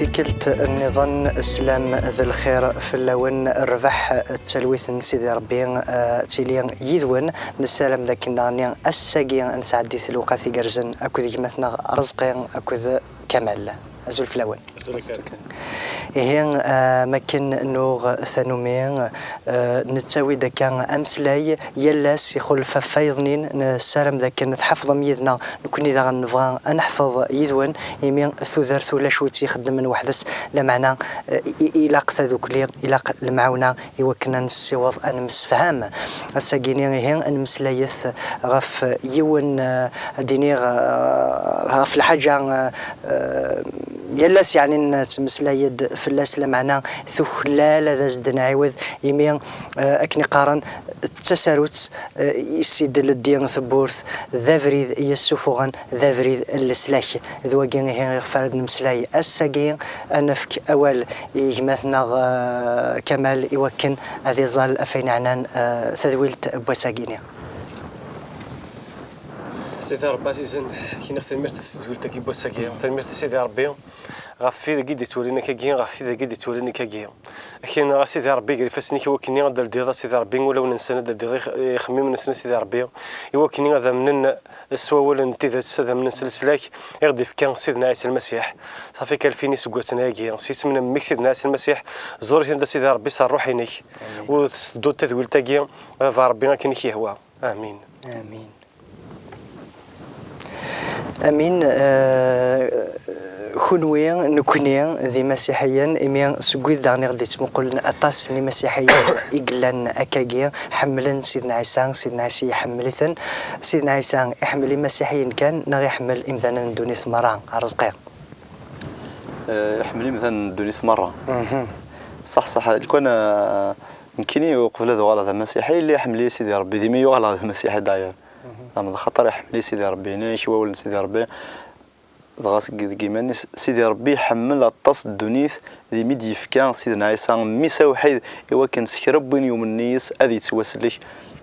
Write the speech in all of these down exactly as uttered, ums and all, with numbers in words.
Tikkelt nniḍen, sslam d lxir fell-awen, rrbeḥ d talwit n Sidi Ṛebbi, eh, tili yid-wen. Nessaram d akken daɣen ass-agi ad nesɛeddi lewqat igerrzen akked gma-tneɣ Rezqi akked Kamal. Azul fell-awen. Azul fell-awen. Ihi, eh, makken nuɣ tanumi, eh, nettawi-d akka ameslay yal ass ixulef ɣef wayeḍnin, nessaram d akken tḥafḍem yid-neɣ, nekkni daɣen nebɣa ad neḥfeḍ yid-wen, imi tudert ulac wi tt-ixeddmen weḥd-s, lameɛna, eh, i-, ilaq tadukli, ilaq lemɛawna i wakken ad nessiweḍ, ad nemsefham. Ass-agi-ni ihi ad nemmeslayet ɣef yiwen, eh, ad d-iniɣ, eh, ɣef lḥaǧa, eh, eh, yal ass yeɛni nettmeslay-d fell-as, lameɛna tuklal ad as-d-nɛiwed, imi, eh, akken i qqaren, d tasarut, eh, i s-id-leddi tewwurt, d abrid i yessufuɣen, d abrid n leslak. D wagi ihi iɣef ara d-nemmeslay ass-agi. Ad nefk awal i gma-tneɣ, eh, Kamal, i wakken ad iẓal ɣef wayen yeɛnan, eh, tadwilt n wass-agi-ni. Sidi Ṛebbi ɛzizen, ak-iniɣ tanemmirt ɣef tedwilt-agi n wass-agi. Tanemmirt a Sidi Ṛebbi ɣef wid i d-ittwalin akkagi, ɣef wid i d-ittwalin akkagi. Ak-iniɣ a Sidi Ṛebbi, ger ifassen-ik i wakken ad d-teldiḍ a Sidi Ṛebbi ulawen-nsen, ad d-teldiḍ ix-, ixemmimen-nsen a Sidi Ṛebbi, i wakken ad amnen s wawal n tidet, ad amnen s leslak i ɣ-d-ifka Sidna Ɛisa Lmasiḥ. Ṣafi kan alfin iseggasen ayagi, s yisem n Mmi-k Sidna Ɛisa Lmasiḥ, ẓur-iten-d a Sidi Ṛebbi s ṛṛuḥ-inek, u tettedduḍ tadwilt-agi, a Baba Ṛebbi, akken i k-yehwa. Amin. Amin. Amin. Eh, kunwi, nekkni d imasiḥiyen, imi seg wid daɣen i ɣ-d-ittmuqulen aṭas n imasiḥiyen i yellan akkagi, ḥemmlen Sidna Ɛisa, Sidna Ɛisa iḥemmel-iten. Sidna Ɛisa iḥemmel imasiḥiyen kan, neɣ iḥemmel imdanen n ddunit merra, a Rezqi? Eh, iḥemmel imdanen n ddunit merra. Mhm. Ṣaḥ, ṣaḥ. Lukan, eh, nekkini uqbel ad uɣaleɣ d amasiḥi, yella iḥemmel-iyi Sidi Ṛebbi, dimi uɣaleɣ d amasiḥi d'ailleurs. Mhm. Am d xaṭer iḥemmel-iyi Sidi Ṛebbi, yenna-ak wawal n Sidi Ṛebbi, dɣa seg, deg yiman-is, Sidi Ṛebbi iḥemmel aṭas ddunit, dimi d-yefka Sidna Ɛisa, mmi-s awḥid, i wakken s kra n win yumnen yis ad yettwasellek,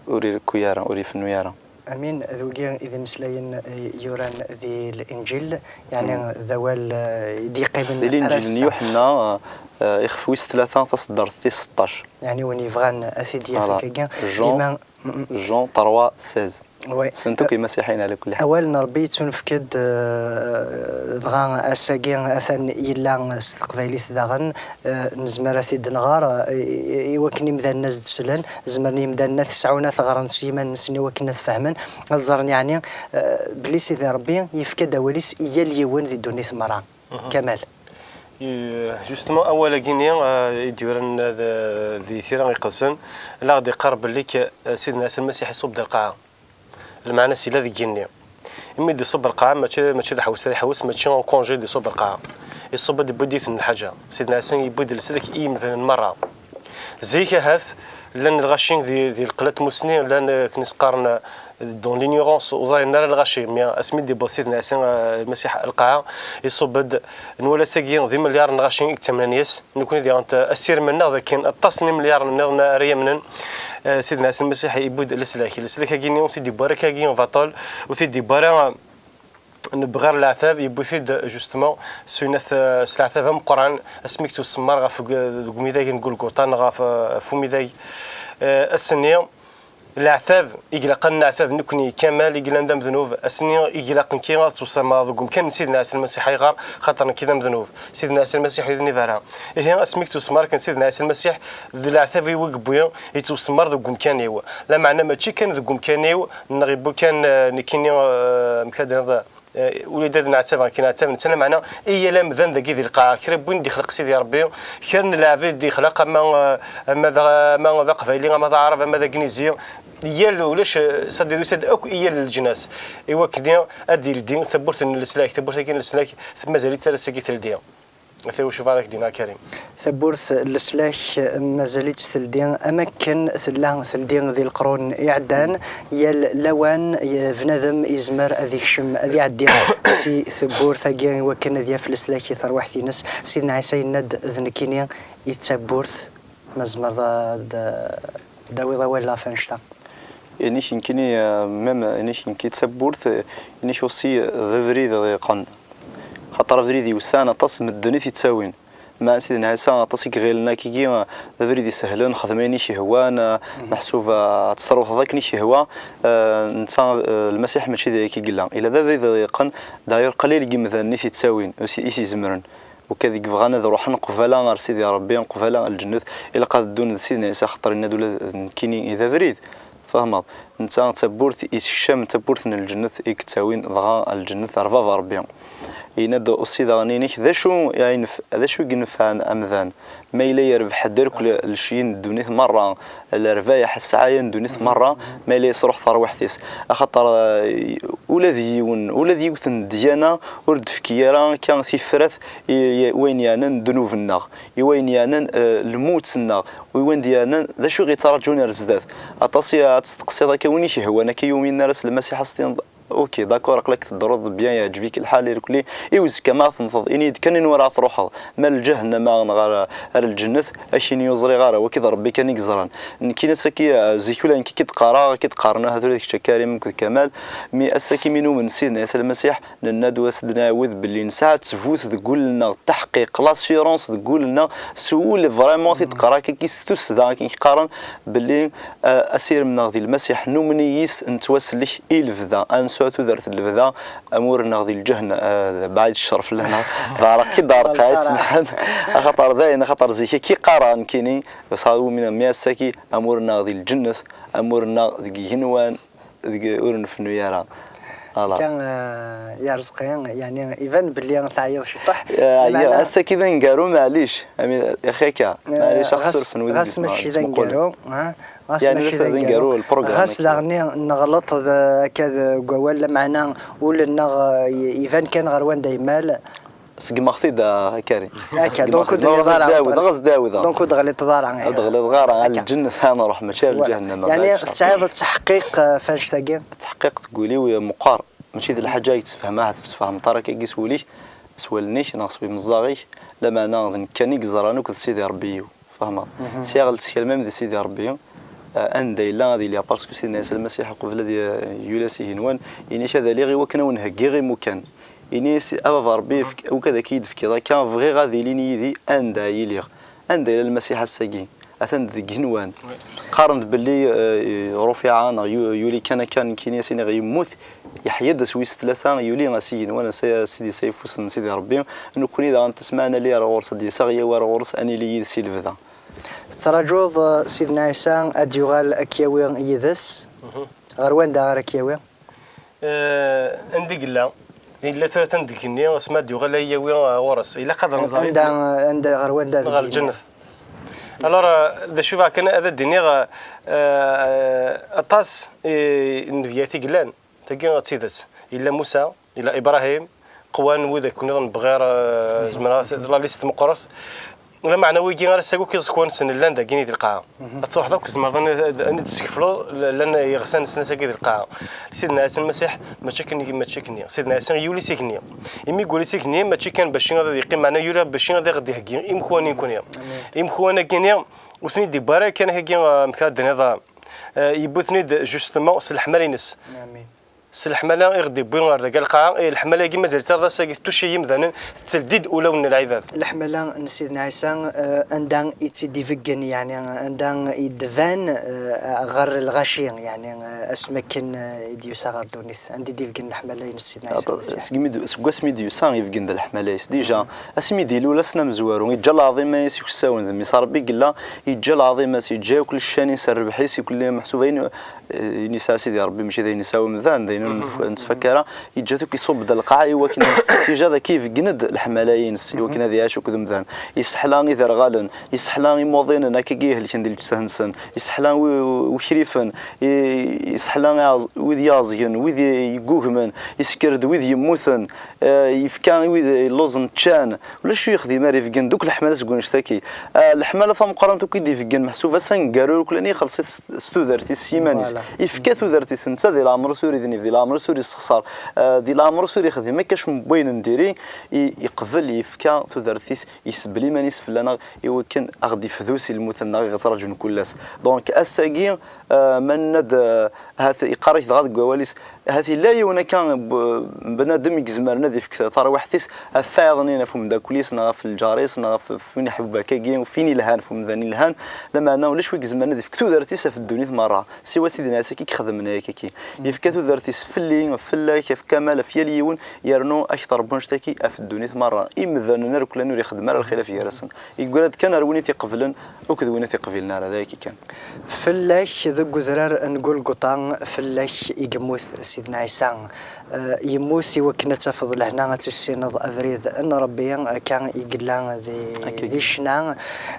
ur irekku ara, ur ifennu ara. Amin. D wigi i d imeslayen, eh, yuran di Linǧil, yeɛni, mm, d awal, eh, i d-yeqqimen. Di Linǧil n Yuḥenna, eh, eh, ixef wis tlata, taṣeddart tis seṭṭac. Yeɛni win yebɣan ad t-id-yaf, voilà, akkagi, Jean, dima, mm, mm. Jean trois seize. Oui. Ssnen-t akk imasiḥiyen ɛla kulli ḥal. Awal n Ṛebbi yettunefk-d, eh, dɣa ass-agi atan yella s teqbaylit daɣen. Eh, nezmer ad t-id-nɣer, eh, i, i, i wakken imdanen ad s-d-slen, zemren yimdanen ad t-sɛun, ad t-ɣren s yiman-nsen i wakken ad t-fehmen, ad ẓren yeɛni, eh, belli Sidi Ṛebbi yefka-d awal-is i yal yiwen di ddunit merra. Mhm. Kamal. Eh, justement, awal-agi-nni, eh, i d-yuran, eh, d-, di Tira Iqedsen, la ɣ-d-iqqar belli k-, eh, Sidna Ɛisa Lmasiḥ iṣubb-d lqaɛa. Lmeɛna-s yella deg yigenni. Imi d-iṣubb lqaɛa, mačči, mačči d aḥewwes ara iḥewwes, mačči en congé d-iṣubb lqaɛa. Iṣubb-d, yewwi-d yiwet n lḥaǧa. Sidna Ɛisa yewwi-d leslak i yimdanen merra. Zik ahat, llan lɣaci di, di lqella n tmussni, llan, eh, akken i s-qqaren, eh, dans l'ignorance, ur ẓrin ara lɣaci. Mi asmi d-yewweḍ Sidna Ɛisa, eh, Lmasiḥ lqaɛa, iṣubb-d, nwala ass-agi d imelyaṛen n lɣaci i yettamnen yes. Nekkni diɣen t-, asirem-nneɣ d akken aṭas n imelyaṛen nniḍen ara yamnen, eh, Sidna Ɛisa Lmasiḥ yewwi-d leslak. Leslak-agi-nni ur t-id-yewwi ara akkagi baṭel, ur t-id-yewwi ara, eh, nebɣi ar leɛtab, yewwi-t-id, justement, s winat, eh, s leɛtab ameqqran, asmi yettwasemmar ɣef g-, deg umidag n Gulguṭa neɣ ɣef, eh, ɣef umidag, eh, ass-nni. Leɛtab i ilaqen ad neɛtab nekkni kamal i yellan d amednub, ass-nni i ilaqen kan ad ttwasemmareɣ deg umkan n Sidna Ɛisa Lmasiḥ. Ayɣer? Xaṭer nekk d amednub. Sidna Ɛisa Lmasiḥ ur d-nib ara. Ihi, asmi yettwasemmer akken Sidna Ɛisa Lmasiḥ, d leɛtab-iw i yewwi, yettwasemmer deg umkan-iw. Lameɛna mačči kan deg umkan-iw, neɣ yewwi kan, eh, nekkini, eh, amek ad d-tiniḍ, Eh, ula d ad neɛtab, akken neɛtab netta, lameɛna i yal amdan dagi di lqaɛa, kra n win d-ixleq Sidi Ṛebbi, kra n lɛebd i d-ixleq, ama, eh, ama d, ama d aqbayli, ama d aɛrab, ama d agnizi, yal ulac, eh, ṣadir yusa-d akk i yal leǧnas, i wakken ad d-ildi tawwurt n leslak, tawwurt-agi n leslak, mazal-itt ar ass-agi teldi. Ata ucuf ara k-d-iniɣ, Karim. Tawwurt n leslak mazal-itt teldi am akken tella teldi di leqrun iɛeddan. Yal lawan, y-, bnadem yezmer ad ikcem, ad iɛeddi si tewwurt-agi i wakken ad yaf leslak i terwiḥt-ines. Sidna Ɛisa yenna-d, d nekkini i d tawwurt, ma tzemreḍ ad, ad d-tawiḍ awal ɣef annect-a. Ini-k nekkini, eh, même, ini-k nekki d tawwurt, eh, ini-k aussi, eh, d abrid ɣiqen. Axaṭer abrid yewsan, aṭas n medden i t-ittawin. Ma Sidna Ɛisa, aṭas i iɣilen akkigi d abrid isehlen, xdem ayen i k-ihwan, meḥsub ad tesruḥeḍ akken i k-ihwa. Eh, netta, eh, Lmasiḥ mačči d ayagi i yella. Ila d abrid iḍiqen, d'ailleurs qlil n yimdanen i t-ittawin, i s-, i s-izemren. Ukad i yebɣan ad ruḥen qbala ar Sidi Ṛebbi, qbala ar lǧennet, ilaq ad ddun d Sidna Ɛisa, axaṭer yenna-d ula d nekkini i d abrid. Tfehmeḍ? Netta d tawwurt, yessekcam tawwurt n lǧennet i yettawin dɣa ar lǧennet ar Baba Ṛebbi. Yenna-d aussi daɣen inek, d acu i yenf-, d acu i yenfɛen amdan? Ma yella yerbeḥ-d akk l-, lecyi n ddunit merra, lerbayeḥ, ssɛaya n ddunit merra, ma yella yesruḥ tarwiḥt-is. Axaṭer, eh, ula d yiwen, ula d yiwet n ddyana ur d-tefki ara akka tifrat i, i wayen yeɛnan ddnub-nneɣ, i wayen yeɛnan, eh, lmut-nneɣ, i wayen d-yeɛnan d acu i ɣ-yettraǧun ar zdat. Aṭas i ad testeqsiḍ akka win i k-ihwan, akka i yuminen ara s Lmasiḥ, ad s-tiniḍ, ok, d'accord, aql-ak teddreḍ bien, yeɛǧeb-ik lḥal, irkelli, i uzekka ma temmteḍ, ini-yi-d kan anwa ara truḥeḍ, ma lǧahennama neɣ ar, ar lǧennet, ad k-ini ur ẓriɣ ara, wagi d Ṛebbi kan i yeẓran. Nekkini ass-agi, eh, zik ula nekk i k-id-qqareɣ, i k-id-qqaren ahat ula d kečč a Karim akked Kamal, mi ass-agi mi numen Sidna Ɛisa Lmasiḥ, nenna-d u as-d-nɛawed belli nesɛa ttbut deg wul-nneɣ, taḥqiq, l'assurance deg wul-nneɣ, s wul vraiment t-id-qqar akkagi s tussda akken i k-qqaren belli, eh, asirem-nneɣ di Lmasiḥ, numen yis, nettwasellek i lebda, ad nesɛu tudert n lebda, amur-nneɣ di lǧehna, eh, baɛid ccer fell-aneɣ, d areq i d areq, ay smaḥen, axaṭer dayen, axaṭer zik akka i qqareɣ nekkini, bas ɣer wumi mi ass-agi, amur-nneɣ di lǧennet, amur-nneɣ deg igenwan, deg ur nfennu ara. Voilà. Kan, eh, ya Rezqi, yeɛni, iban belli teɛyiḍ ciṭuḥ. Eh, lameɛna ass-agi d aneggaru, maɛlic. Ami, ixi akka. Eh, maɛlic, ad ɣas, ɣas mačči d aneggaru, ha? Ɣas yeɛni mačči d aneggaru, lprogram ɣas daɣen neɣleḍ d, akka deg wawal, lameɛna ul-nneɣ, eh, iban kan ɣer wanda yemmal. Seggmeɣ-t-id, a Karim. Akka, donc ur d-teɣliḍ ara. Donc ur d-teɣliḍ ara. Ur d-ɣliḍeɣ ara, ar lǧennet ad nruḥ, mačči ar lǧahennama. Yeɛni tesɛiḍ ttaḥqiq, eh, f annect-agi? Ttaḥqiq deg wul-iw meqqer. Mačči d lḥaǧa i tessefhem, ahat ur tessefhmeḍ ara akkagi s wul-ik, s wallen-ik, neɣ s imeẓẓaɣ-ik, lameɛna d nekk kan i yeẓran akked Sidi Ṛebbi-iw. Tfehmeḍ? Sɛiɣ lettkal même di Sidi Ṛebbi, eh, anda yella ad iliɣ, parce que Sidna Ɛisa Lmasiḥ, uqbel ad y-, yuli s igenwan, ini-ak ad aliɣ i wakken ad wen-heggiɣ imukan. Ini-as, a Baba Ṛebbi, efk-, ukan ad k-iyi-d-tefkiḍ akka, bɣiɣ ad ilin yid-i anda i lliɣ. Anda yella Lmasiḥ ass-agi? Atan deg igenwan. Qqaren-d belli, eh, rufiɛa neɣ yu-, yuli kan akka, nekkini as-iniɣ yemmut, yeḥya-d ass wis tlata, yuli ass igenwan, ass, ass idis ayeffus n Sidi Ṛebbi. Nekkni daɣen tasma ad nali ar ɣur-s, ad d-yas ad ɣ-yawi ar ɣur-s, ad nili yid-s i lebda. Tettraǧuḍ, eh, Sidna Ɛisa ad d-yuɣal ad k-yawi yid-s? Ɣer wanda ara k-yawi? Eh, anda i yella? Yella tura atan deg igenni, asmi ad d-yuɣal ad yi-yawi, eh, ɣur-s. Ilaq ad nẓer. Anda, anda, ɣer wanda? Ɣer lǧennet. Alors, eh, d acu bɣiɣ kan ad d-iniɣ, eh, aṭas, eh, n nnbiyyat i yellan. Tagi d tidet. Yella Musa, yella Ibrahim, qwan widak nniḍen bɣir, eh, zemreɣ, la liste meqqret. Lameɛna wigi ara s-, akk iẓekwan-nsen llan dagi di lqaɛa. Ad truḥeḍ akk tzemreḍ ad, ad, ad d-tessekfleḍ l-, llan yiɣsan-nsen ass-agi di lqaɛa. Sidna Ɛisa Lmasiḥ, mačči akken, mačči akken. Sidna Ɛisa yuli s igenni. Imi yuli s igenni, mačči kan bac ad yeqqim, meɛna yuli bac ad aɣ-d-iheggi imekwan-nni nekkni. Imekwan-agi-nni, ur ten-id-yewwi ara kan akkagi, eh, amek ara d-tiniḍ, eh, yewwi-ten-id justement s leḥmala-ines. S leḥmala i ɣ-d-iwwi ɣer dagi lqaɛa, i leḥmala-agi mazal-itt ar d ass-agi tettucci imdanen, tetteldi-d ulawen n lɛibad. Leḥmala n Sidna Ɛisa, eh, anda i tt-id-ibeggen, yeɛni anda i d-tban, eh, ɣer lɣaci, yeɛni, eh, asmi akken, eh, i d-yusa ɣer ddunit, anda i d-ibeggen leḥmala-ines Sidna Ɛisa Lmasiḥ? Segmi d-, seg wasmi i d-yusa, ibeggen-d leḥmala-is. Déjà, asmi d-ilul ass n amezwaru, iǧǧa lɛaḍima-is i ukessawen d mmi-s. Ṛebbi yella, iǧǧa lɛaḍima-s, iǧǧa akk leccan-is, rrbeḥ-is, i kulli meḥsub ayen, eh, ayen yesɛa Sidi Ṛebbi, mačči d ayen yesɛa umdan, d ayen ur nef-, nettfakka ara, yeǧǧa-t akk iṣubb-d lqaɛa i wakken, déjà d akka ibeggen-d leḥmala-ines, i wakken ad iɛac akked umdan. Yesseḥla iderɣalen, yesseḥla imuḍinen, akkagi ihelken di leǧsa-nsen, yesseḥla wi-, wikrifen, i-, yesseḥla iɛeẓ-, wid iɛeẓgen, wid i-, yeggugmen, yessker-d wid yemmuten, eh, yefka i wid yelluẓen ččan, ulac ur yexdim ara, ibeggen-d akk leḥmala seg wannect-agi. Ah, leḥmala tameqqrant akk i d-ibeggen, meḥsub ass aneggaru, ur kulani ixelleṣ-it s, s tudert-is, s yiman-is. Voilà. Ifka tudert-is netta, di leɛmer-is ur idnib, di leɛmer-is ur issexṣar, ah, di leɛmer-is ur ixdim akka acemma n wayen n diri, i, iqbel, ifka tudert-is, isebbel iman-is fell-aneɣ, i wakken a ɣ-d-ifdu si lmut-nneɣ i ɣ-yettraǧun kul ass. Donc, ass-agi, ah, ma nenna-d, ah, Ahat iqqar-ak dɣa deg wawal-is, ahat yella yiwen akka n b-, n bnadem i izemren ad ifk tarwiḥt-is ɣef wayeḍnin, ɣef umeddakel-is, neɣ ɣef lǧar-is, neɣ ɣef, ɣef win iḥbub akkagi, ɣef win ilhan, ɣef umdan ilhan. Lameɛna ulac wi izemren ad ifk tudert-is ɣef ddunit merra, siwa Sidna Ɛisa i ixedmen ayakaki. Yefka tudert-is fell-i, fell-ak, ɣef Kamal, ɣef yal yiwen, yernu akteṛ n wanect-aki ɣef ddunit merra. Imdanen irkellan ur ixeddem ara lxilaf gar-asen. Yeggra-d kan ar win i t-iqeblen akked win ur t-iqbilen ara, d ayaki kan. Fell-ak deg udrar n Gulguṭa, fell-ak i yemmut Sidna Ɛisa. Eh, yemmut i wakken ad tafeḍ lehna, ad tissineḍ abrid n Ṛebbi, akka i yella di, Akka i di yella. ccna.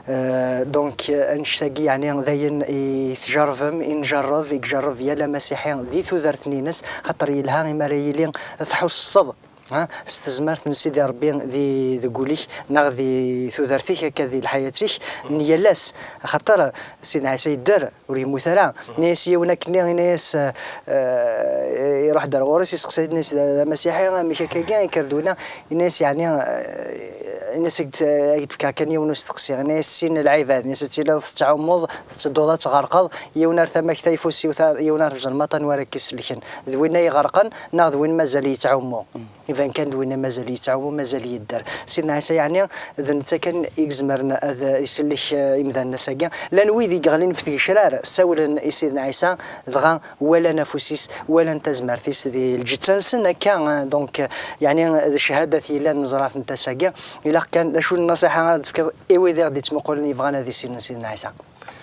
Eh, donc, eh, annect-agi, yeɛni, d ayen i tjerrbem, i njerreb, i ijerreb yal amasiḥi di tudert-nni-ines, xaṭer yelha imi ara yili tḥusseḍ, ha, s tezmert n Sidi Ṛebbi di, deg wul-ik, neɣ di tudert-ik, akka di lḥayat-ik n yal ass. Axaṭer Sidna Ɛisa yedder, ur yemmut ara. Ini-as yiwen akkenni, ini-as, eh, eh, iruḥ-d ar ɣur-s, iseqsa-t, ini-as, "D amasiḥi, amek akkagi, yekker-d winna?" Ini-as, yeɛni, eh, ini-as, "Ad k-d-, ad k-d-fkeɣ kan yiwen usteqsi." Ini-as, "Sin n lɛibad." Ini-as, "Ad tiliḍ tettɛummuḍ, tettedduḍ ad tɣerqeḍ, yiwen ar tama-k tayeffust, yiwet ar, yiwen ar tzelmaḍt, anwa ara k-isellken? D winna iɣerqen, neɣ d win mazal yettɛummu?" Iban kan d winna mazal yettɛummu, mazal yedder. Sidna Ɛisa, yeɛni, d netta kan i izemren ad isellek, eh, imdanen ass-agi. Llan wid i yeɣlin ɣef tgecrar, ssawlen i Sidna Ɛisa, dɣa walan afus-is, walan tazmert-is di lǧetta-nsen akka, eh, donc, eh, yeɛni, d cchadat yellan neẓra-tent ass-agi. Ilaq kan, d acu n nnṣiḥa ara d-tefkeḍ i wid i ɣ-d-yettmuqulen yebɣan ad issinen Sidna Ɛisa?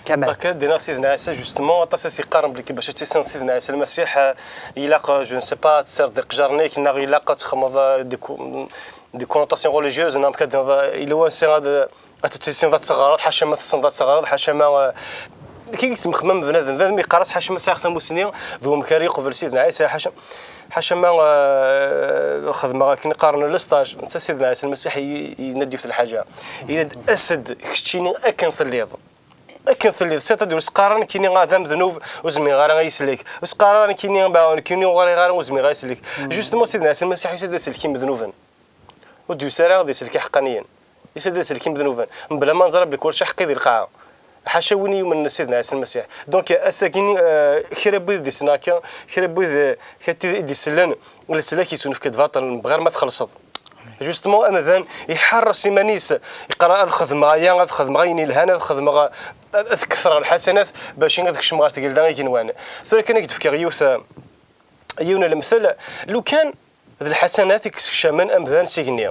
Kamal. Akka d-iniɣ Sidna Ɛisa, justement, aṭas i s-yeqqaren belli bac ad tissineḍ Sidna Ɛisa Lmasiḥ, eh, ilaq, eh, je ne sais pas, ad tessireḍ iqejaren-ik, neɣ ilaq ad txedmeḍ, eh, des co-, des connotations religieuses, neɣ amek ad d-iniḍ, eh, ila wansi ad, ad tissineḍ ad teɣreḍ, ḥaca ma tessneḍ ad teɣreḍ, ḥaca ma, eh, kif i yettmexmam bnadem, bnadem yeqqar-as ḥaca ma sɛiɣ tamusni, d wamek ara yeqbel Sidna Ɛisa, ḥaca, ḥaca ma, eh, xedmeɣ akken i qqaren le stage, netta Sidna Ɛisa Lmasiḥ i, i, yenna-d yiwet n lḥaǧa. Yenna-d, "As-d keččini akken telliḍ." Akken telliḍ, c'est-à-dire, ur s-qqar ara nekkini d amednub, ur zmireɣ ara ad yi-sellek. Ur s-qqar ara nekkini, ba, nekkini ur ɣriɣ ara, ur zmireɣ ad yi-sellek. Justement, Sidna Ɛisa Lmasiḥ yusa-d ad sellek imednuben. Ur d-yusi ara ad isellek iḥeqqaniyen. Yusa-d ad isellek imednuben. Mebla ma neẓra belli ulac aḥeqqi di lqaɛa. Ḥaca win i yumnen Sidna Ɛisa Lmasiḥ. Donc, ass-agi-nni, euh, kra n wid i d-isellen akka, kra n wid, euh, kra n tid i d-isellen, leslak yettunefk-d baṭel, bɣir ma txellṣeḍ. Justement, amdan iḥerres iman-is, yeqqar, "Ad xedmeɣ aya, ad xedmeɣ ayen yelhan, ad xedmeɣ, ad, ad ketreɣ lḥasanat, bac ad kecmeɣ ɣer tgelda igenwan." Tura kan ad k-d-fkeɣ yiwet, yiwen n lemtel, lukan d lḥasanat i yessekcamen amdan s igenni.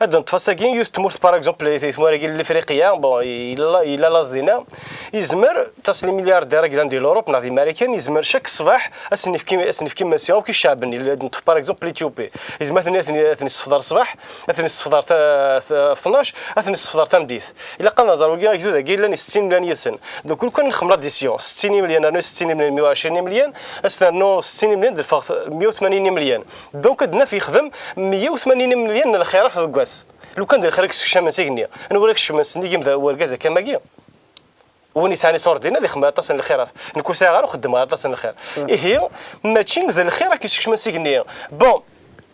Ad neṭṭef ass-agi, yiwet n tmurt, par exemple, di tmura-agi n Lifriqiya, bon, yella, yella laẓ dinna, yezmer, tas les milliardaires i yellan di l'Europe neɣ di Marikan, yezmer chaque ṣṣbeḥ ad sen-nefk, ad sen-nefk imensi, akk iceɛben, ad neṭṭef, par exemple, l'Éthiopie. Yezmer ad ten, ad ten, ad ten-issefḍer ṣṣbeḥ, ad ten-issefḍer ta, ta, ɣef tnac, ad ten-issefḍer tameddit. Ilaq ad nẓer wagi, agdud-agi yellan i settin imelyan yid-sen. Donc, lukan nexdem l'addition, settin imelyan rnu settin imelyan, meyya u ɛecrin imelyan, ad s-nernu settin imelyan, d lfeɣ meyya u tmanyin imelyan. Donc, ad naf yexdem meyya u tmanyin imelyan n lxirat deg wass. Lukan d lxir i yessekcamen s igenni, anwa ara kecmen s nnig-i d wergaz akka am wagi? Win yesɛan iṣurdiyen ad ixdem aṭas n lxirat. Nekk ur sɛiɣ ara, ur xeddmeɣ ara aṭas n lxir. Ihi, mačči d lxir ad k-yessekcmen s igenni. Bon,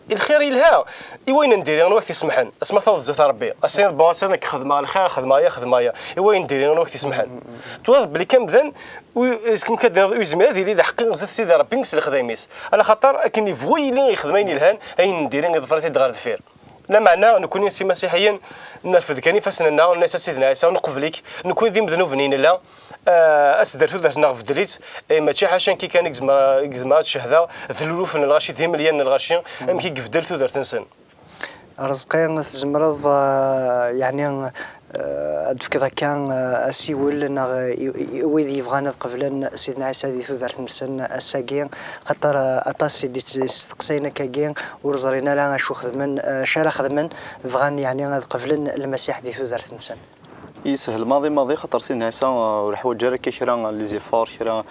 lxir yelha i wayen n diri, anwa i k-t-isemḥen? Asma taweḍ zdat Ṛebbi, ass-a, bon, ass-a nekk xedmeɣ lxir, xedmeɣ aya, xedmeɣ aya. I wayen n diri, anwa i k-t-isemḥen? Twalaḍ belli kan amdan, ur, ur yezmir ad yili d aḥeqqi zdat Sidi Ṛebbi s lexdayem-is. Ala xaṭer akken yebɣu yili yexdem ayen yelhan, ayen n diri iḍeffer-it-id ɣer deffir. Lameɛna, nekkni s imasiḥiyen, nerfed kan ifassen-nneɣ, nenna-as a Sidna Ɛisa, neqbel-ik, nekkni d imednuben i nella, ah, as-d ar tudert-nneɣ, beddel-itt, eh, mačči ḥaca nekk kan i yezmer-, i yezmer ad cehdeɣ d luluf n lɣaci, d imelyan n lɣaci, amek i ibeddel tudert-nsen. Rezqi, tzemreḍ, ah, yeɛni, ah, ad d-tefkeḍ akka, ah, asiwel neɣ i, i, i wid yebɣan ad qeblen Sidna Ɛisa di tudert-nsen ass-agi, xaṭer, ah, aṭas i d-isteqsayen akkagi, ur ẓrin ara acu xedmen, eh, acu ara xedmen, bɣan yeɛni ad qeblen Lmasiḥ di tudert-nsen. Yeshel maḍi maḍi, xaṭer Sidna Ɛisa, eh, ur iḥwaǧ ara akka kra n les efforts, kra,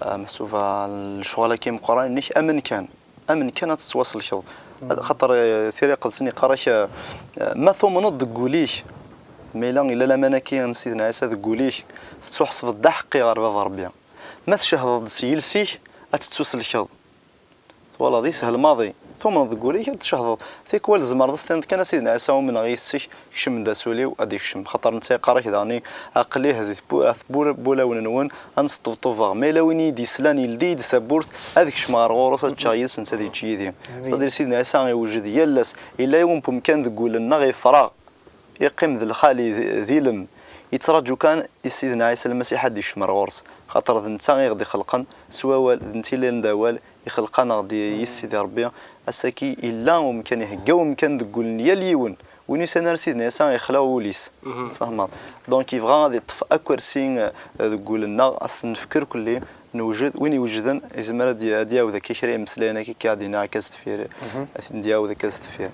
eh, meḥsub n lecɣal akka imeqqranen, amen kan, amen kan ad tettwaselkeḍ. Xaṭer, eh, Tira Iqedsen yeqqar-ak, eh, eh, ma tumneḍ deg wul-ik, ma yella, yella laman-agi n Sidna Ɛisa deg wul-ik, tettuḥesbeḍ d aḥeqqi ɣer Baba Ṛebbi. Ma tcehdeḍ-d s yiles-ik, ad tettuselkeḍ. Twalaḍ, yeshel maḍi. Tumneḍ deg wul-ik ad tcehdeḍ. Tikwal tzemreḍ ad s-tiniḍ kan: "A Sidna Ɛisa, umneɣ yis-k, kcem-d, a s ul-iw." Ad ikcem, xaṭer netta yeqqar-ak daɣen: "Aql-i di tewwura-, di tewwura-, wulawen-nwen, ad nesṭebṭubeɣ. Ma yella win i yi-d-yeslan, yeldi-yi-d tawwurt, ad kecmeɣ ɣer ɣur-s, ad ččeɣ yid-s, netta ad yečč yid-i." C'est-à-dire, Sidna Ɛisa iwjed yal ass. Yella yiwen n wemkan deg wul-nneɣ yeffreɣ, iqqim d lxali, d, d ilem, yettraǧu kan i Sidna Ɛisa Lmasiḥ ad d-ikcem ar ɣur-s, xaṭer d netta i ɣ-d-ixelqen s wawal, d netta i yellan d awal, ixelq-aneɣ-d yis Sidi Ṛebbi. Ass-agi yella umkan, ihegga umkan deg wul n yal yiwen. Win yusan ar Sidna Ɛisa, ixleɛ wul-is. Tfehmeḍ? Donc, yebɣa ad iṭṭef akersi, eh, deg wul-nneɣ, ad s-nefk irkelli, newjed. Win iwejden, yezmer ad d-, ad d-iɛawed akka kra n imeslayen akka, akka ad d-iniɣ akka s deffir, ad ten-d-iɛawed akka s deffir.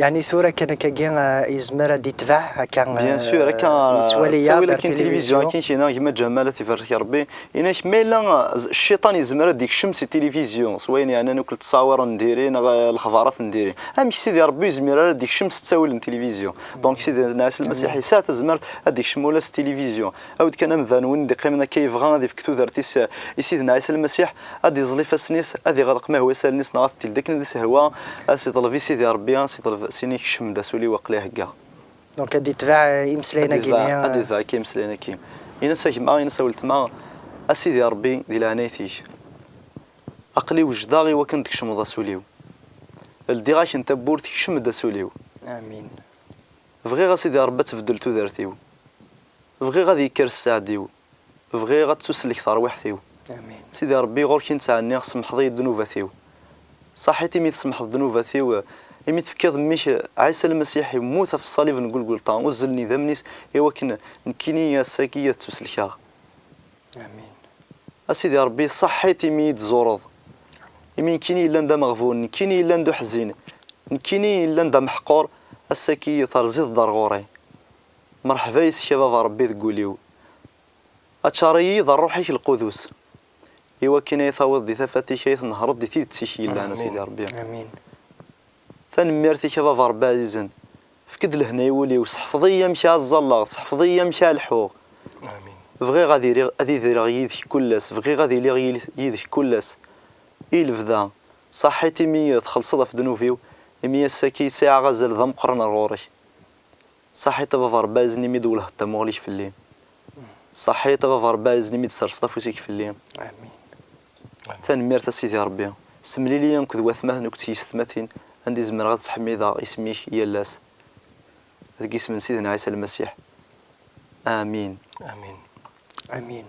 Yeɛni tura kan akkagi, eh, yezmer ad d-itbeɛ akka, bien sûr, akka, eh, yettwali-aɣ ttawil ar akin tilivizyu tilivizyu. Akin kina, gma Ǧamal, ad t-ibarek Ṛebbi. Inak, ma yella, eh, z-, cciṭan yezmer ad d-ikcem si tilivizyu, s wayen yeɛnan akk ttṣawiren n diri neɣ, eh, lexbarat n diri. Amek Sidi Ṛebbi yezmir ara d-ikcem s ttawil n tilivizyu? Donc, Sidna Ɛisa Lmasiḥ yesɛa tazmert ad d-ikcem ula s tilivizyu. Awd kan amdan win d-iqqimen akka yebɣa ad ifk tudert-is i Sidna Ɛisa Lmasiḥ, ad iẓel ifassen-is, ad iɣleq mahwa isallen-is neɣ ad t-ild akken ad ishwa, ad s-iḍleb i Sidi Ṛebbi, ad s-iḍleb, s ini: "Kcem-d, a s ul-iw, aql-i heggaɣ." Donc ad itbeɛ, eh, imeslayen-agi-nni, ad itbeɛ, ad itbeɛ akka imeslayen-agi. Ini-as a gma, ini-as a weltma: "A Sidi Ṛebbi, di leɛnayt-ik, aql-i wejdeɣ i wakken d-tkecmeḍ, a s ul-iw. Ldiɣ-ak-n tawwurt, kcem-d, a s ul-iw." Amin. "Bɣiɣ, a Sidi Ṛebbi, ad tbeddel tudert-iw. Bɣiɣ ad yekker sseɛd-iw. Bɣiɣ ad ttuslek terwiḥt-iw. Amin. Sidi Ṛebbi, ɣur-k i nettɛenniɣ, semḥeḍ-iyi ddnubat-iw. Ṣaḥit imi tsemḥeḍ ddnubat-iw, imi tefkiḍ mmi-k Ɛisa Lmasiḥ yemmut ɣef ṣṣalib n Gulgulṭa, uzzlen idammen-is, i wakken nekkini ass-agi ad ttuselkeɣ." Amin. A Sidi Ṛebbi, ṣaḥit imi i yi-d-tzureḍ, imi nekkini yellan d ameɣbun, nekkini yellan d uḥzin, nekkini yellan d ameḥqur, ass-agi terziḍ-d ar ɣur-i. Mreḥba yes-k a Baba Ṛebbi deg wul-iw. Aččar-iyi d Ṛṛuḥ-ik Lqudus, i wakken ay tawiḍ di tafat-ik, ay tnehṛeḍ di tidet-ik yellan, a Sidi Ṛebbi. Amin. Tanemmirt-ik a Baba Ṛebbi ɛzizen. Efk-d lehna i wul-iw, seḥfeḍ-iyi amek ara ẓẓalleɣ, seḥfeḍ-iyi amek ara lḥuɣ. Amin. Bɣiɣ ad iliɣ, ad idireɣ yid-k kul ass, bɣiɣ ad iliɣ yid-, yid-k kul ass. I lebda, ṣaḥit imi txellṣeḍ ɣef ddnub-iw, imi ass-agi sɛiɣ azal d ameqqran ar ɣur-k. Ṣaḥit a Baba Ṛebbi ɛzizen imi d-twellheḍ tamuɣli-k fell-i. Ṣaḥit a Baba Ṛebbi ɛzizen imi d-tserseḍ afus-ik fell-i. Amin. Tanemmirt a Sidi Ṛebbi. Semlil-iyi akked watmaten akked tyessetmatin anda i zemreɣ ad ttḥemmideɣ isem-ik yal ass. Deg isem n Sidna Ɛisa Lmasiḥ. Amin. Amin. Amin.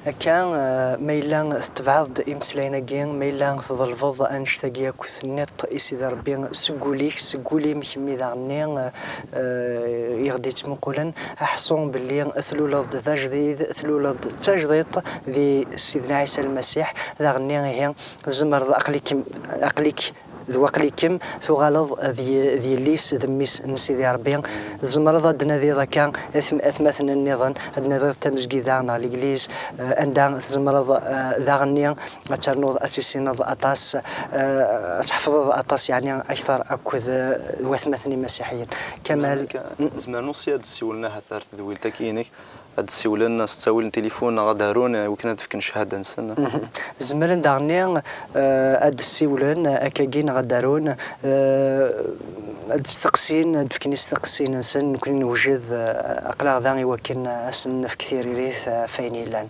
Akka, eh, ma yella tetbeɛeḍ-d imeslayen-agi, ma yella tḍelbeḍ annect-agi akk tenniḍ-t i Sidi Ṛebbi seg wul-ik, seg wul-im kemmi daɣenni, eh, eh, i ɣ-d-yettmuqulen, aḥṣu belli tluleḍ-d d ajdid, tluleḍ-d d tajdiṭ di Sidna Ɛisa Lmasiḥ, daɣenni ihi tzemreḍ, aql-ikem, aql-ik d waqlikem tuɣaleḍ d y-, d yelli-s d mmi-s n Sidi Ṛebbi. Tzemreḍ ad d-tnadiḍ akka atm-, atmaten nniḍen, ad d-tnadiḍ tamezgida neɣ legliz, eh, anda tzemreḍ, eh, daɣenni ad ternuḍ, ad tissineḍ aṭas, eh, ad tḥefḍeḍ aṭas, yeɛni akteṛ akked, eh, watmaten imasiḥiyen. Kamal. Zemren, zemren aussi ad d-ssiwlen ahat ar tedwilt-agi-inek. Ad d-ssiwlen s ttawil n tilifun neɣ ad d-arun, eh, i wakken ad d-fken ccahada-nsen. Mhm. Zemren daɣenni, eh, ad d-ssiwlen, eh, akkagi neɣ ad d-arun, eh, ad d-steqsin, ad d-fken isteqsiyen-nsen, nekkni newjed, eh, aql-aɣ da i wakken, eh, ad sen-nefk tiririt, eh, ɣef wayen yellan.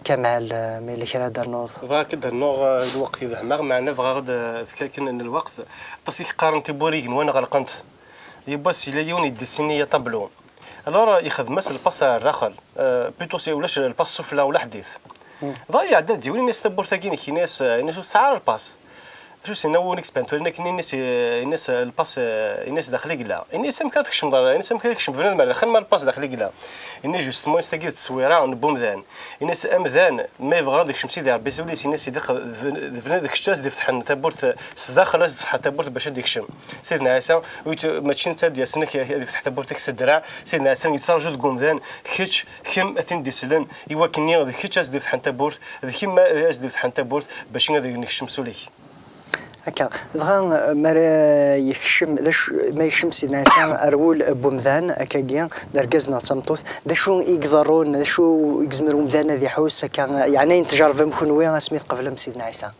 Kamal, eh, ma yella kra ad d-ternuḍ? Bɣiɣ ad d-rnuɣ, eh, lweqt i wehmeɣ, meɛna bɣiɣ ad, eh, fkeɣ kan n lweqt. Aṭas i k-qqaren tiwwura igenwan ɣelqent. Yiwwas yella yiwen yeddi-, yessini-yi aṭablu. Alors, yexdem-as lpas ar daxel. Euh, plutôt, c'est ulac lpas sufella ula ḥdit. Dɣa iɛedda-d yiwen, ini-as tawwurt-agi-inek, ini-as, ini-as ur tesɛi ara lpas. Acu s-yenna win i yesbantulin akken, ini-as, ini-as lpas, ini-as daxel i yella. Ini-as amek ara tkecmeḍ, ini-as amek ara yekcem bnadem ar daxel ma lpas daxel i yella. Ini justement, ini-as tagi d tteswira n wemdan. Ini-as amdan, ma yebɣa ad yekcem Sidi Ṛebbi s ul-is, ini-as ilaq d bn-, d bnadem d kečč ad s-d-ifetḥen tawwurt s daxel, ad s-d-fetḥen tawwurt bac ad d-yekcem. Sidna Ɛisa, ur yet-, mačči netta ad d-yasen ad yefteḥ tawwurt-ik s ddreɛ. Sidna Ɛisa yettraǧu deg umdan, kečč, kemm, a t-in-d-isellen, i wakken-nni d kečč ad s-d-ifetḥen tawwurt, d kemm ad s-d-ifetḥen tawwurt, bac ad nekcem s ul-ik. Akka, dɣa, mi ara yekcem, d acu, ma yekcem Sidna Ɛisa ar wul n umdan, akkagi, d argaz neɣ d tameṭṭut, d acu i iḍerrun, d acu i yezmer umdan ad iḥuss, akka, yeɛni ayen tjerrbem kenwi asmi tqeblem Sidna Ɛisa?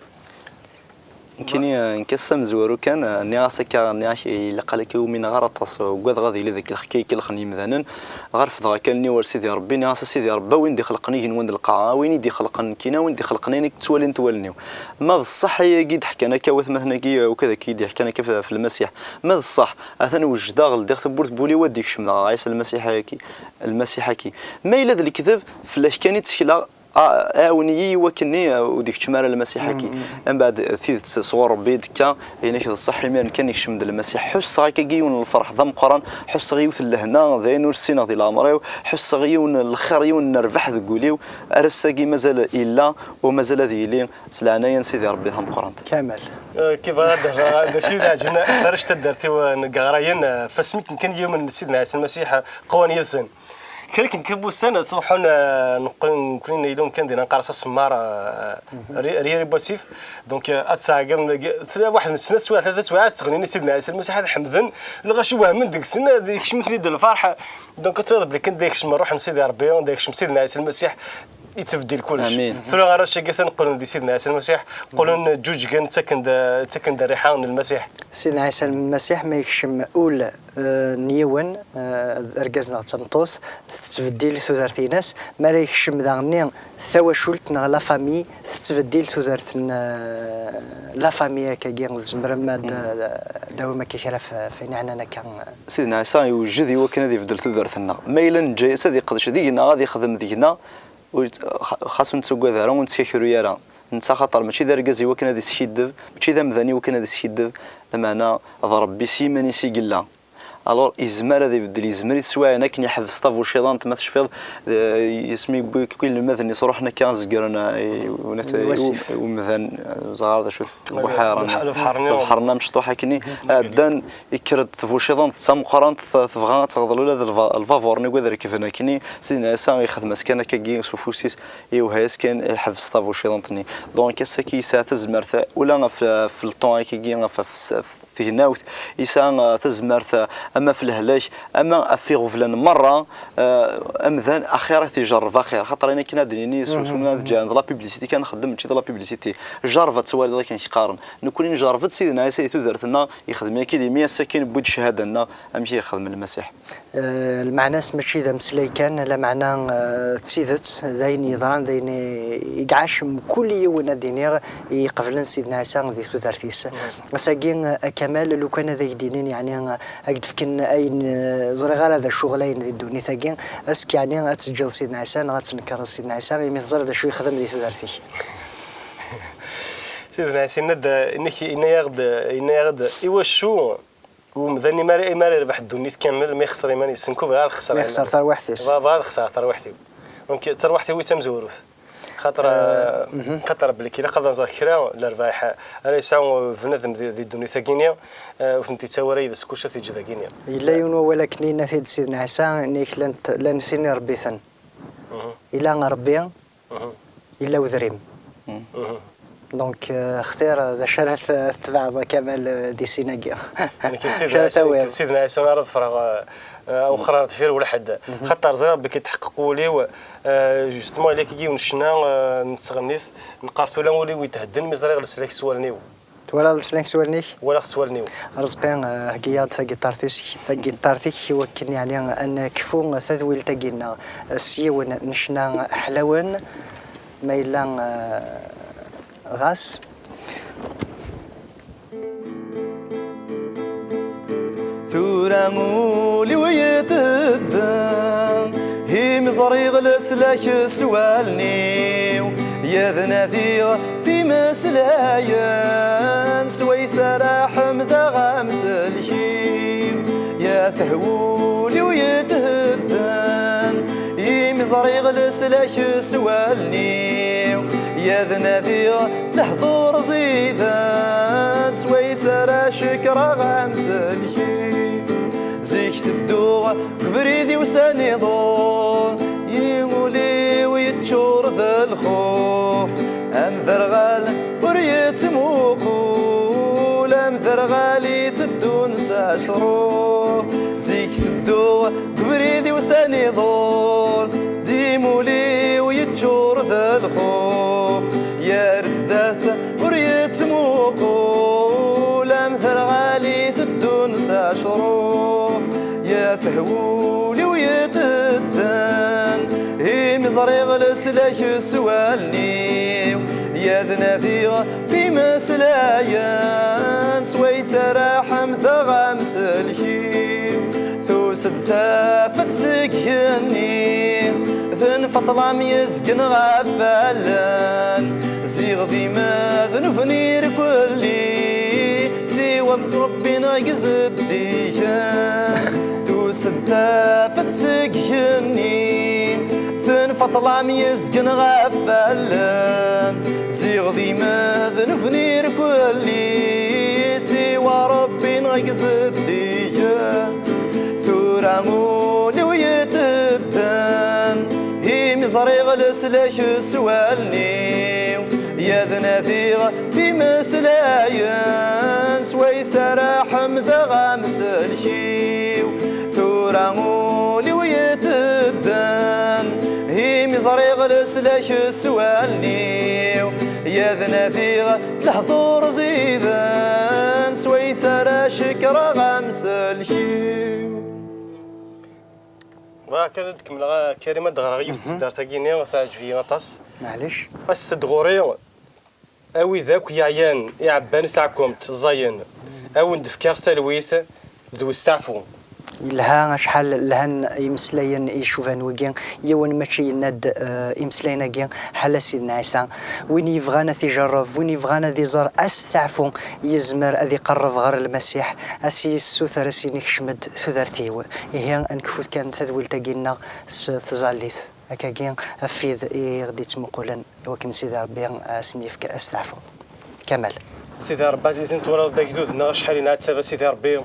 Nekkini, eh, nekk ass amezwaru kan, eh, nniɣ-as akka, nniɣ-ak, ilaq ala akka ur umineɣ ara aṭas, eh, ugadeɣ ad yili deg lexkayek i lexn yimdanen. Ɣer fdeɣ akka allen-iw ar Sidi Ṛebbi, nniɣ-as: "A Sidi Ṛebbi, a win d-ixelqen igenwan d lqaɛa, a win i d-ixelqen nekkini, a win d-ixelqen ayen akk ttwalint wallen-iw. Ma d ṣṣeḥ ayagi i d-ḥkan akka watmaten-agi, eh, akk ad akka i d-yeḥkan akka f-, f Lmasiḥ, ma d ṣṣeḥ, atan wejdeɣ, ldiɣ tawwurt n wul-iw ad d-ikcem daɣ Ɛisa Lmasiḥ-agi, Lmasiḥ-agi. Ma yella d lekdeb, fell-ak kan i ttekleɣ, a-, ɛawen-iyi i wakken-nni, eh, ur d-ikeččem ara Lmasiḥ-agi." Mbeɛd, tidet sɣur Ṛebbi i d-tekka, ayen-ak d ṣṣeḥ, imiren kan ikcem-d Lmasiḥ. Ḥusseɣ akkagi yiwen n lferḥ d ameqqran, ḥusseɣ yiwet n lehna d ayen ur ssineɣ di leɛmer-iw, ḥusseɣ yiwen n lxir, yiwen n rrbeḥ deg wul-iw, ar ass-agi mazal illa u mazal ad yili s leɛnaya n Sidi Ṛebbi tameqqrant. Kamal. Eh, kif ara d-, d acu i d-ɛeǧben, ferrec taddart-iw, eh, n yeɣrayen, eh, fasmit kan yiwen n Sidna Ɛisa Lmasiḥ, eh, qwan yid-sen. Kra kan kan wussan, ad ttruḥun, eh, neqqel nekkni ilum kan dinna nqerres asemmaṛ, eh, ri-, riri basif. Donc, eh, ad ttɛeggiḍen deg, tella waḥed n snat swayeɛ, tlata swayeɛ, ad ttɣennin i Sidna Ɛisa Lmasiḥ, ad ḥemden, lɣaci wehmen deg-sen, ad ikcem-iten-id lferḥ. Donc, ad twaliḍ belli kan da yekcem ṛṛuḥ n Sidi Ṛebbi, da yekcem Sidna Ɛisa Lmasiḥ, yettbeddil kullec. Amin. Tura arrac-agi atan qqlen di Sidna Ɛisa Lmasiḥ, qqlen ǧǧuǧgen, ttaken-d, ttaken-d rriḥa n Lmasiḥ. Sidna Ɛisa Lmasiḥ ma yekcem ul, eh, n yiwen, eh, d argaz neɣ d tameṭṭut, tettbeddil tudert-ines. Mi ara yekcem daɣenni tawacult neɣ la famille, tettbeddil tudert n, eh, la famille akkagi. Tzemrem ad, ad d-tawim akka kra f-, f ayen yeɛnan akka. Sidna Ɛisa yewjed i wakken ad ibeddel tudert-nneɣ. Ma yella neǧǧa-yas ad iqdec deg-neɣ, ad ixdem deg-neɣ, ur yett-, xa-, xas ur nettagad ara, ur nettkakru ara. Netta axaṭer mačči d argaz i wakken ad iskiddeb, mačči d amdan i wakken ad iskiddeb, lameɛna d Ṛebbi s yiman-is i yella. Alors, yezmer ad ibeddel, yezmer i teswiɛin akken yeḥbes tabuciḍant, ma tecfiḍ, eh, asmi yewwi akk inelmaden-is ruḥen akka zegren, eh, i, i, i umdan, eh, ẓer d acu Buḥiran. Lebḥer-nni. Lebḥer-nni amecṭuḥ akkenni. Ɛeddan, ikker-d tbuciḍant d tameqqrant, t-, tebɣa ad teɣḍel ula d lva-, lbabuṛ-nni i wad rekben akkenni. Sidna Ɛisa ixdem-as kan akkagi s ufus-is, iwehha-yas kan, iḥbes tabuciḍant-nni. Donc, ass-agi yesɛa tazmert, ula ɣef, ɣef le temps akkagi, ɣef, ɣef, ɣef tegnawt, yesɛa, eh, tazmert, eh, ama ɣef lehlak, ama ɣef iɣeblan merra, eh, amdan axir ad t-ijerreb axir. Xaṭer ayen akken ad d-nini, s, s, ad ǧǧan d la publicité kan nxeddem, mačči d la publicité. Jerreb ad twaliḍ akken k-qqaren. Nekkni njerreb-d Sidna Ɛisa di tudert-nneɣ, yexdem yagi d imi ass-akin wwi-d ccahada-nneɣ, amek i yexdem Lmasiḥ. Eh, lmeɛna-s mačči d ameslay kan, lameɛna, eh, d tidet, d ayen yeḍran, d ayen i, i iɛac mkul yiwen, ad d-iniɣ, i iqeblen Sidna Ɛisa di tudert-is. Ass-agi, eh, a Kamal, lukan ad ak-d-inin, yeɛni, eh, ad k-d-fken ayen, eh, ẓriɣ ara d acu ɣlayen di ddunit-agi, ass-k, yeɛni, ad teǧǧeḍ Sidna Ɛisa neɣ ad tnekreḍ Sidna Ɛisa, imi teẓriḍ d acu yexdem di tudert-ik. Sidna Ɛisa yenna-d, yenna-k-, yenna-yaɣ-d, yenna-yaɣ-d, iwacu umdan, imi ara, imi ara yerbeḥ ddunit kamel, ma ixṣer iman-is? Nekk ur bɣiɣ ad xṣer iman-iw. Ma ixṣer tarwiḥt-is. Bɣiɣ, bɣiɣ ad xṣer tarwiḥt-iw. Donc, tarwiḥt-iw i d tamezwarut. Xaṭer, xaṭer belli ilaq ad nẓer kra n lerbayeḥ ara yesɛu bnadem di, di ddunit-agi-nni, eh, ur tent-yettawi ara yid-s, kullec ad t-yeǧǧ dagi-nni. Yella yiwen wawal akken yenna-t-id Sidna Ɛisa, yenna-k llan, llan sin irebbiten. Yella Ṛebbi, yella wedrim. Donc, euh, xtir d acu ara t-, tetbeɛeḍ a Kamal, euh, di sin-agi. Nekk d Sidna Ɛisa, nekk d Sidna Ɛisa ara ḍefreɣ, euh, awexxer ar deffir wala ḥedd. Xaṭer ẓriɣ belli yetḥeqqeq wul-iw, euh, justement, yella kagi yiwen ccna, euh, nettɣenni-t, neqqar-t ula ul-iw yethedden mi ẓriɣ leslak s wallen-iw. Twalaḍ leslak s wallen-ik? Walaɣ s wallen-iw. Ṛezqi, eh, heggi-yaɣ-d tagiṭart-is-, tagiṭart-ik i wakken, yeɛni, ad nekfu tadwilt-agi-nneɣ s yiwen n ccna ḥlawen, ma yella, eh, ɣas. Tura ul-iw yetedden, imi ẓriɣ leslak s wallen-iw, yad nadiɣ f imeslayen, swayes ara ḥemdeɣ amsellek-iw. Ya tehwa ul-iw yethedden, imi ẓriɣ leslak s wallen-iw, yad nadiɣ lehdur ẓiden, swayes ara cekreɣ amsellek-iw. Zik tedduɣ deg ubrid-iw s aniḍun, i ul-iw yeččur d lxuf. Amderɣal ur yettmuqul, amderɣal iteddun s acruf. Zik tedduɣ deg ubrid-iw s aniḍun, dim ul-iw yeččur d lxuf. Yar zdat ur yettmuqul. Ul-iw yetedden, imi ẓriɣ leslak s wallen-iw, yad nadiɣ f imeslayen, swayes ara ḥemdeɣ amselk-iw. Tus-d tafat seg igenni, tenfeṭṭel am yezgen ɣef wallen, ziɣ d imednuben irkelli, siwa Rebbi neɣ i izeddigen. Tus-d tafat seg igenni, tenfeṭṭel am yezgen ɣef wallen, ziɣ d imednuben irkelli, siwa Rebbi neɣ i izeddigen. Tura ul-iw yetedden, imi ẓriɣ leslak s wallen-iw, yad nadiɣ f imeslayen, swayes ara ḥemdeɣ amselk-iw. Tura ul-iw yetedden, imi ẓriɣ leslak s wallen-iw, yad nadiɣ f lehdur ziden, swayes ara cekkreɣ amselk-iw. Bɣiɣ kan ad kemmleɣ, a Karim, ad d-ɣreɣ yiwet n tseddart-agi-nni, teɛǧeb-iyi aṭas. Maɛlic. Aset-d ɣur-i, a wid akk yeɛyan, iɛebban taɛkumt, ẓẓayen, a wen-d-fkeɣ talwit d westeɛfu. Yelha acḥal lhan imeslayen icuban wigi. Yiwen mačči yenna-d, eh, imeslayen-agi ḥala Sidna Ɛisa. Win yebɣan ad t-ijerreb, win yebɣan ad iẓer asteɛfu, yezmer ad iqerreb ɣer Lmasiḥ, a s-yessuter, a s-yini kcem-d tudert-iw. Ihi, ad nekfut kan tadwilt-agi-nneɣ s tẓallit. Akkagi, afid i ɣ-d-ittmuqulen, i wakken Sidi Ṛebbi a sen-yefk asteɛfu. Kamal. Sidi Ṛebbi ɛzizen, twalaḍ-d agdud-nneɣ acḥal i nɛettab, a Sidi Ṛebbi.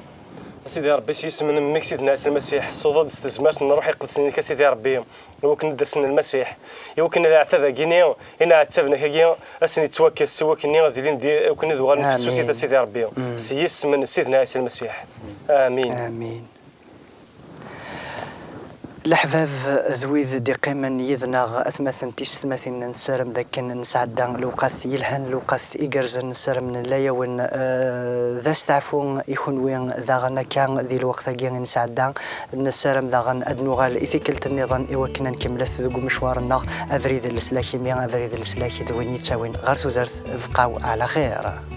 A Sidi Ṛebbi, s yisem n mmi-k Sidna Ɛisa Lmasiḥ, suḍ-d s tezmert n Ṛṛuḥ Iqedsen-inek, a Sidi Ṛebbi, i wakken ad d-asen Lmasiḥ, i wakken leɛtab-agi-nni i nɛettaben akkagi, a sen-yettwakkes, i wakken ad ilin di, i wakken ad uɣalen fessusit, a Sidi Ṛebbi. S yisem n Sidna Ɛisa Lmasiḥ. Amin. Amin. Leḥbab d wid d-iqqimen yid-neɣ, atmaten tisetmatin, nessarem d akken nesɛedda lewqat yelhan, lewqat igerrzen, nessarem nella-yawen, eh, d asteɛfu i kunwi daɣen akka di lweqt-agi i nesɛedda. Nessarem daɣen ad nuɣal i tikkelt nniḍen i wakken ad nkemmlet deg umecwar-nneɣ, abrid n leslak, imi abrid n leslak d win yettawin ɣer tudert. Bqaw ɛla xir.